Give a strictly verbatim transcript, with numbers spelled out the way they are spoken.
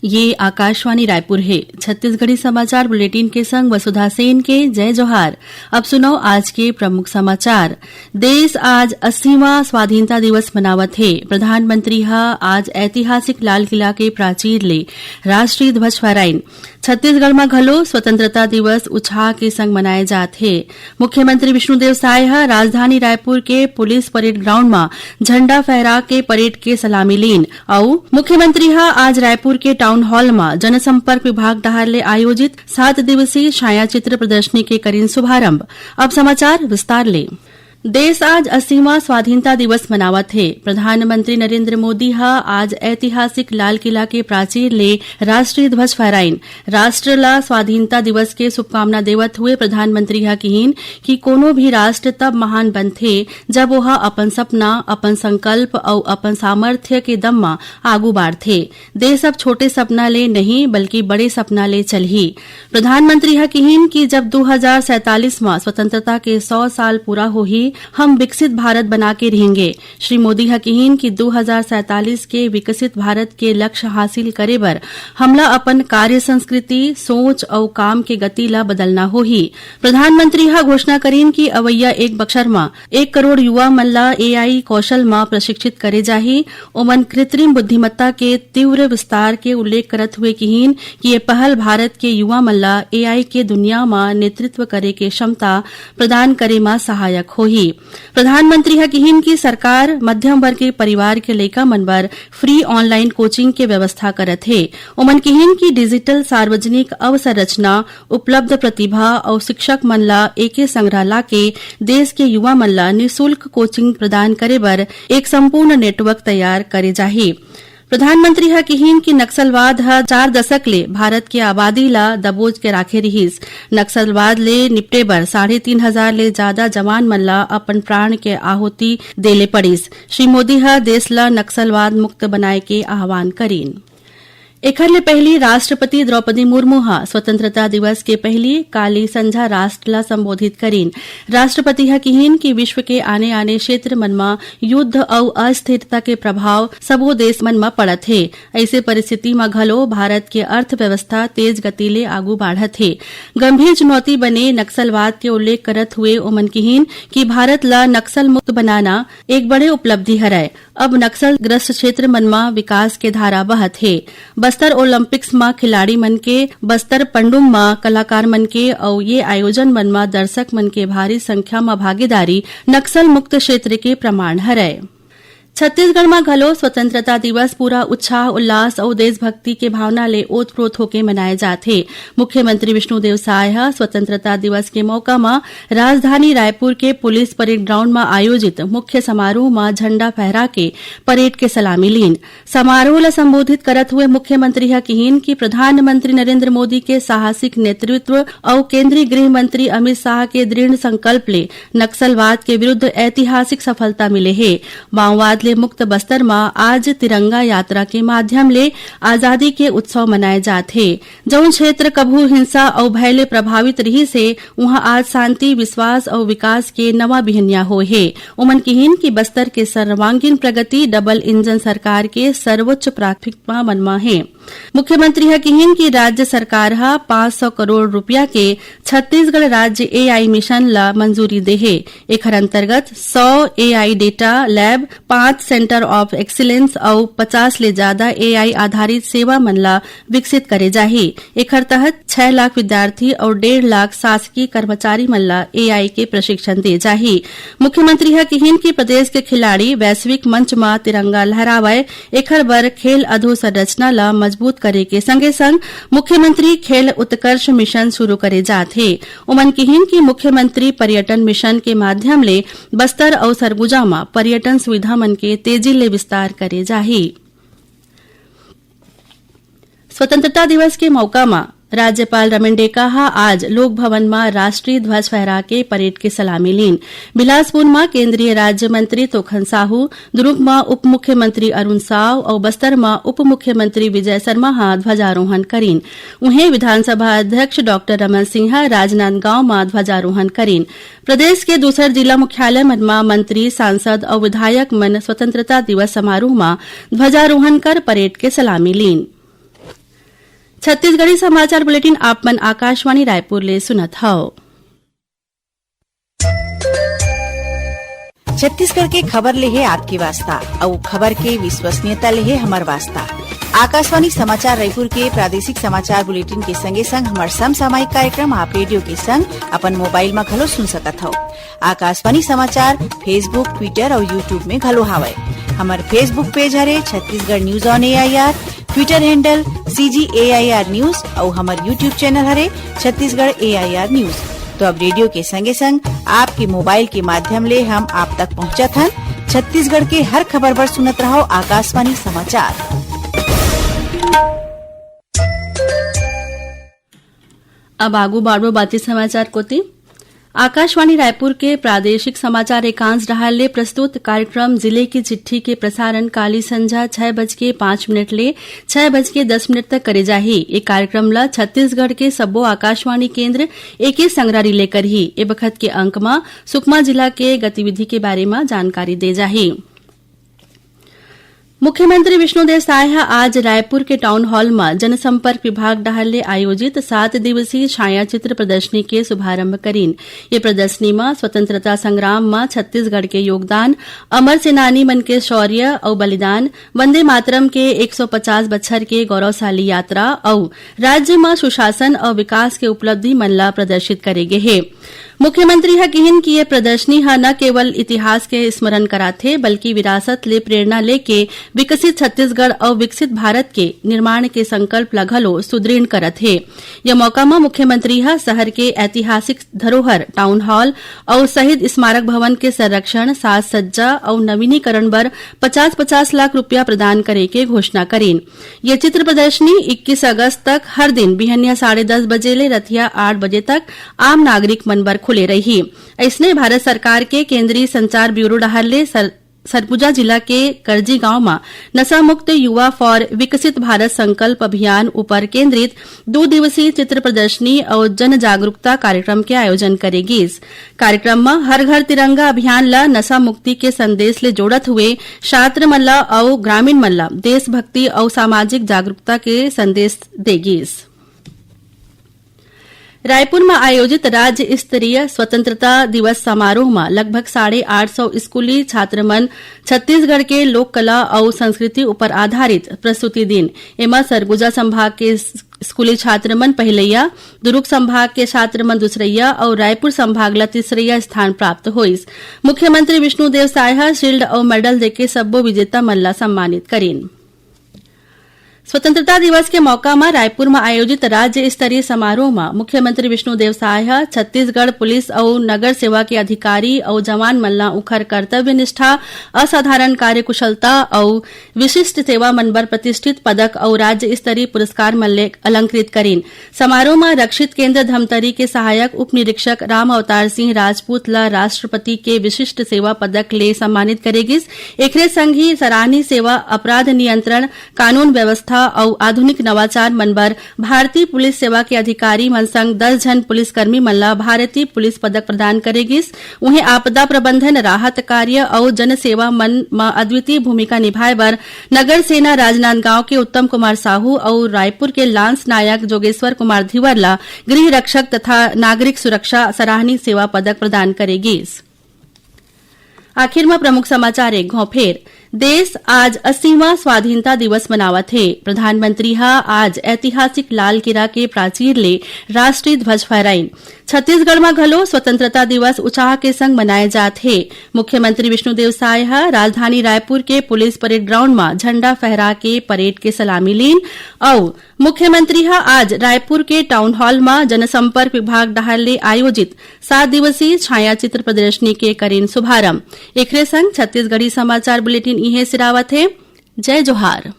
ये आकाशवाणी रायपुर हे। छत्तीसगढ़ी समाचार बुलेटिन के संग वसुधा सेन के जय जोहार। अब सुनव आज के प्रमुख समाचार। देश आज अस्सीवां स्वाधीनता दिवस मनावत हे। प्रधानमंत्री ह आज ऐतिहासिक लाल किला के प्राचीर ले राष्ट्रीय ध्वज फहराइन। छत्तीसगढ़ म घलो स्वतंत्रता दिवस उछाह के संग मनाए जात हे। मुख्यमंत्री विष्णुदेव साय ह राजधानी रायपुर के पुलिस परेड ग्राउंड म झंडा फहरा के परेड के सलामी लीन। अउ मुख्यमंत्री ह आज रायपुर के टाउन हॉल म जनसंपर्क विभाग डहार ले आयोजित सात दिवसीय छायाचित्र प्रदर्शनी के करीन शुभारंभ। अब समाचार विस्तार ले। देश आज अस्सीवां स्वाधीनता दिवस मनावत हे। प्रधानमंत्री नरेंद्र मोदी ह आज ऐतिहासिक लाल किला के प्राचीर ले राष्ट्रीय ध्वज फहराइन। राष्ट्र ला स्वाधीनता दिवस के शुभकामना देवत हुए प्रधानमंत्री ह किहीन कि कोनो भी राष्ट्र तब महान बनथे, जब ओह अपन सपना, अपन संकल्प अउ अपन सामर्थ्य के दम म आगू बाढ़थे। देश अब छोटे सपना ले नहीं, बल्कि बड़े सपना ले चलही। प्रधानमंत्री ह किहीन कि जब दू हजार सैंतालीस म स्वतंत्रता के सौ साल पूरा होही, हम विकसित भारत बना के रहेंगे। श्री मोदी ह किहीन कि दू हजार सैंतालीस के विकसित भारत के लक्ष्य हासिल करे बर हमला अपन कार्य संस्कृति, सोच अउ काम के गति ला बदलना होही। प्रधानमंत्री ह घोषणा करीन कि अवइया एक बछर म एक करोड़ युवा मन ला एआई कौशल म प्रशिक्षित करे जाही। ओमन कृत्रिम बुद्धिमत्ता के तीव्र विस्तार के उल्लेख करत हुए किहीन कि ये पहल भारत के युवा मन ला एआई के दुनिया म नेतृत्व करे के क्षमता प्रदान करे म सहायक होही। प्रधानमंत्री ह किहीन कि सरकार मध्यम वर्गीय परिवार के लइका मन बर फ्री ऑनलाइन कोचिंग के व्यवस्था करत हे। ओमन किहीन कि डिजिटल सार्वजनिक अवसंरचना, उपलब्ध प्रतिभा अउ शिक्षक मन ला एके संघरा लाके देश के युवा मन ला निशुल्क कोचिंग प्रदान करे बर एक संपूर्ण नेटवर्क तैयार करे जाही। प्रधानमंत्री ह किहीन कि नक्सलवाद ह चार दशक ले भारत के आबादी ला दबोच के राखे रिहिस। नक्सलवाद ले निपटे बर साढ़े तीन हजार ले जादा जवान मन ला अपन प्राण के आहुति देले पड़िस। श्री मोदी ह देश ला नक्सलवाद मुक्त बनाए के आह्वान करीन। एखर ले पहिली राष्ट्रपति द्रौपदी मुर्मू ह स्वतंत्रता दिवस के पहिली काली संझा राष्ट्र ला संबोधित करीन। राष्ट्रपति ह किहीन कि विश्व के आने-आने क्षेत्र मन म युद्ध अउ अस्थिरता के प्रभाव सबो देश मन म पड़त हे। अइसे परिस्थिति म घलो भारत के अर्थव्यवस्था तेज गति ले आगू बाढ़त हे। गंभीर चुनौती बने नक्सलवाद के उल्लेख करत हुए ओमन किहीन कि भारत ल नक्सल मुक्त बनाना एक बड़े उपलब्धि हरय। अब नक्सल ग्रस्त क्षेत्र मन म विकास के धारा बहत हे। बस्तर ओलंपिक्स म खिलाड़ी मन के, बस्तर पंडुम म कलाकार मन के अउ ये आयोजन मन म दर्शक मन के भारी संख्या म भागीदारी नक्सल मुक्त क्षेत्र के प्रमाण हरय। छत्तीसगढ़ म घलो स्वतंत्रता दिवस पूरा उत्साह, उल्लास अउ देशभक्ति के भावना ले ओतप्रोत होके मनाए जात हे। मुख्यमंत्री विष्णुदेव साय ह स्वतंत्रता दिवस के मौका म राजधानी रायपुर के पुलिस परेड ग्राउंड म आयोजित मुख्य समारोह म झंडा फहरा के परेड के सलामी लीन। समारोह ल संबोधित करत हुए मुख्यमंत्री ह किहीन कि प्रधानमंत्री नरेंद्र मोदी के साहसिक नेतृत्व अउ केंद्रीय गृह मंत्री अमित शाह के दृढ़ संकल्प ले नक्सलवाद के विरुद्ध ऐतिहासिक सफलता मिले हे। माओवाद ले मुक्त बस्तर म आज तिरंगा यात्रा के माध्यम ले आजादी के उत्सव मनाए जात हे। जउन क्षेत्र कभू हिंसा अउ भय ले प्रभावित रिहिस हे, उहां आज शांति, विश्वास अउ विकास के नवा बिहनिया होए हे। ओमन किहीन कि बस्तर के सर्वांगीण प्रगति डबल इंजन सरकार के सर्वोच्च प्राथमिकता मन म हे। मुख्यमंत्री ह किहीन कि राज्य सरकार ह पाँच सौ करोड़ रुपया के छत्तीसगढ़ राज्य एआई मिशन ल मंजूरी दे हे। एखर अंतर्गत सौ एआई डेटा लैब, पांच सेंटर ऑफ एक्सीलेंस अउ पचास ले जादा एआई आधारित सेवा मन ल विकसित करे जाही। एखर तहत छह लाख विद्यार्थी अउ डेढ़ लाख शासकीय कर्मचारी मन ल एआई के प्रशिक्षण दे जाही। मुख्यमंत्री ह किहीन कि प्रदेश के खिलाड़ी वैश्विक मंच म तिरंगा लहरावय, एखर बर खेल अधोसंरचना ल मजबूत करे के संगे-संग मुख्यमंत्री खेल उत्कर्ष मिशन शुरू करे जात हे। ओमन किहीन कि मुख्यमंत्री पर्यटन मिशन के माध्यम ले बस्तर अउ सरगुजा म पर्यटन सुविधा मन के तेजी ले विस्तार करे जाही। स्वतंत्रता दिवस के मौका म राज्यपाल रमेन डेका ह आज लोक भवन म राष्ट्रीय ध्वज फहरा के परेड के सलामी लीन। बिलासपुर म केंद्रीय राज्य मंत्री तोखन साहू, दुर्ग म उप मुख्यमंत्री अरुण साव अउ बस्तर म उप मुख्यमंत्री विजय शर्मा ह ध्वजारोहण करीन। उहें, विधानसभा अध्यक्ष डॉक्टर रमन सिंह ह राजनांदगांव म ध्वजारोहण करीन। प्रदेश के दूसर जिला मुख्यालय मन म मंत्री, सांसद अउ विधायक मन स्वतंत्रता दिवस समारोह म ध्वजारोहण कर परेड के सलामी लीन। छत्तीसगढ़ी समाचार बुलेटिन आप मन आकाशवाणी रायपुर ले सुनत हव। छत्तीसगढ़ के खबर ले हे आपके वास्ता, अउ खबर के विश्वसनीयता ले हे हमर वास्ता। आकाशवाणी समाचार रायपुर के प्रादेशिक समाचार बुलेटिन के संगे संग हमर समसामयिक कार्यक्रम आप रेडियो के संग अपन मोबाइल म घलो सुन सकत हव। आकाशवाणी समाचार Facebook, Twitter अउ YouTube में घलो हावय। हमर Facebook पेज हरे Chhattisgarh news on AIR, Twitter handle CG AIR news अउ हमर YouTube चैनल हरे छत्तीसगढ़ एआईआर न्यूज। तो अब रेडियो के संगे संग आपके मोबाइल के माध्यम ले हम आप तक पहुंचत हन। छत्तीसगढ़ के हर खबर बर सुनत रहव आकाशवाणी समाचार। अब आगू बाढ़बो बातचीत समाचार कोति। आकाशवाणी रायपुर के प्रादेशिक समाचार एकांश डहार ले प्रस्तुत कार्यक्रम जिले की चिट्ठी के प्रसारण काली संझा छह बज के पाँच मिनट ले छह बज के दस मिनट तक करे जाही। ए कार्यक्रम ल छत्तीसगढ़ के सब्बो आकाशवाणी केंद्र एके संगरा रिले करही। ए बखत के अंक म सुकमा जिला के गतिविधि के बारे म जानकारी दे जाही। मुख्यमंत्री विष्णुदेव साय ह आज रायपुर के टाउन हॉल म जनसंपर्क विभाग डहार ले आयोजित सात दिवसीय छायाचित्र प्रदर्शनी के शुभारंभ करीन। ये प्रदर्शनी म स्वतंत्रता संग्राम म छत्तीसगढ़ के योगदान, अमर सेनानी मन के शौर्य अउ बलिदान, वंदे मातरम के एक सौ पचास बछर के गौरवशाली यात्रा अउ राज्य म सुशासन अउ विकास के उपलब्धि मन ल प्रदर्शित करे गे हे। मुख्यमंत्री ह किहिन कि ये प्रदर्शनी ह न केवल इतिहास के स्मरण कराथे, बल्कि विरासत ले प्रेरणा लेके विकसित छत्तीसगढ़ अउ विकसित भारत के निर्माण के संकल्प ल घलो सुदृढ़ करत हे। ये मौका म मुख्यमंत्री ह शहर के ऐतिहासिक धरोहर, टाउन हॉल अउ शहीद स्मारक भवन के संरक्षण, साज सज्जा अउ नवीनीकरण बर पचास पचास लाख रुपया प्रदान करे के घोषणा करीन। ये चित्र प्रदर्शनी इक्कीस अगस्त तक हर दिन बिहनिया साढ़े दस बजे ले रतिया आठ बजे तक आम नागरिक मन बर खुले रही। अइसने भारत सरकार के केंद्रीय संचार ब्यूरो डहार ले सर-, सरगुजा जिला के करजी गांव म नशा मुक्त युवा फॉर विकसित भारत संकल्प अभियान ऊपर केंद्रित दू दिवसीय चित्र प्रदर्शनी अउ जन जागरूकता कार्यक्रम के आयोजन करे गीस। कार्यक्रम म हर घर तिरंगा अभियान ल नशा मुक्ति के संदेश ले जोड़त हुए छात्र मन ल अउ ग्रामीण मन ल देशभक्ति अउ सामाजिक जागरूकता के संदेश दे गीस। रायपुर म आयोजित राज्य स्तरीय स्वतंत्रता दिवस समारोह म लगभग साढ़े आठ सौ स्कूली छात्र मन छत्तीसगढ़ के लोक कला अउ संस्कृति ऊपर आधारित प्रस्तुति दिन। एमा सरगुजा संभाग के स-, स्कूली छात्र मन पहिलैया, दुरूग संभाग के छात्र मन दूसरैया अउ रायपुर संभाग ल तीसरैया स्थान प्राप्त होइस। मुख्यमंत्री विष्णुदेव साय ह शील्ड अउ मेडल देके सब्बो विजेता मन ल सम्मानित करीन। स्वतंत्रता दिवस के मौका म रायपुर म आयोजित राज्य स्तरीय समारोह म मुख्यमंत्री विष्णुदेव साय ह छत्तीसगढ़ पुलिस अउ नगर सेवा के अधिकारी अउ जवान मन ल उंखर कर्तव्य निष्ठा, असाधारण कार्यकुशलता अउ विशिष्ट सेवा मन बर प्रतिष्ठित पदक अउ राज्य स्तरीय पुरस्कार मन ले अलंकृत करीन। समारोह म रक्षित केंद्र धमतरी के सहायक उप निरीक्षक राम अवतार सिंह राजपूत ल राष्ट्रपति के विशिष्ट सेवा पदक ले सम्मानित करे गिस। एखरे संग ही सराहनीय सेवा, अपराध नियंत्रण, कानून व्यवस्था अउ आधुनिक नवाचार मन बर भारतीय पुलिस सेवा के अधिकारी मन संग दस झन पुलिसकर्मी मन ल भारतीय पुलिस पदक प्रदान करे गिस। उहें, आपदा प्रबंधन, राहत कार्य अउ जनसेवा मन म अद्वितीय भूमिका निभाए बर नगर सेना राजनांदगांव के उत्तम कुमार साहू अउ रायपुर के लांस नायक जोगेश्वर कुमार धीवर ल गृह रक्षक तथा नागरिक सुरक्षा सराहनीय सेवा पदक प्रदान करे गिस। आखिर म प्रमुख समाचार एक घौं फेर। देश आज अस्सीवां स्वाधीनता दिवस मनावत हे। प्रधानमंत्री ह आज ऐतिहासिक लाल किला के प्राचीर ले राष्ट्रीय ध्वज फहराइन। छत्तीसगढ़ म घलो स्वतंत्रता दिवस उत्साह के संग मनाए जात हे। मुख्यमंत्री विष्णुदेव साय ह राजधानी रायपुर के पुलिस परेड ग्राउंड म झंडा फहरा के परेड के सलामी लीन अउ मुख्यमंत्री ह आज रायपुर के टाउन हॉल म जनसंपर्क विभाग डहार ले आयोजित सात दिवसीय छायाचित्र प्रदर्शनी के करीन शुभारंभ। एखरे संग छत्तीसगढ़ी समाचार बुलेटिन इहें सिरावत हे। जय जोहार।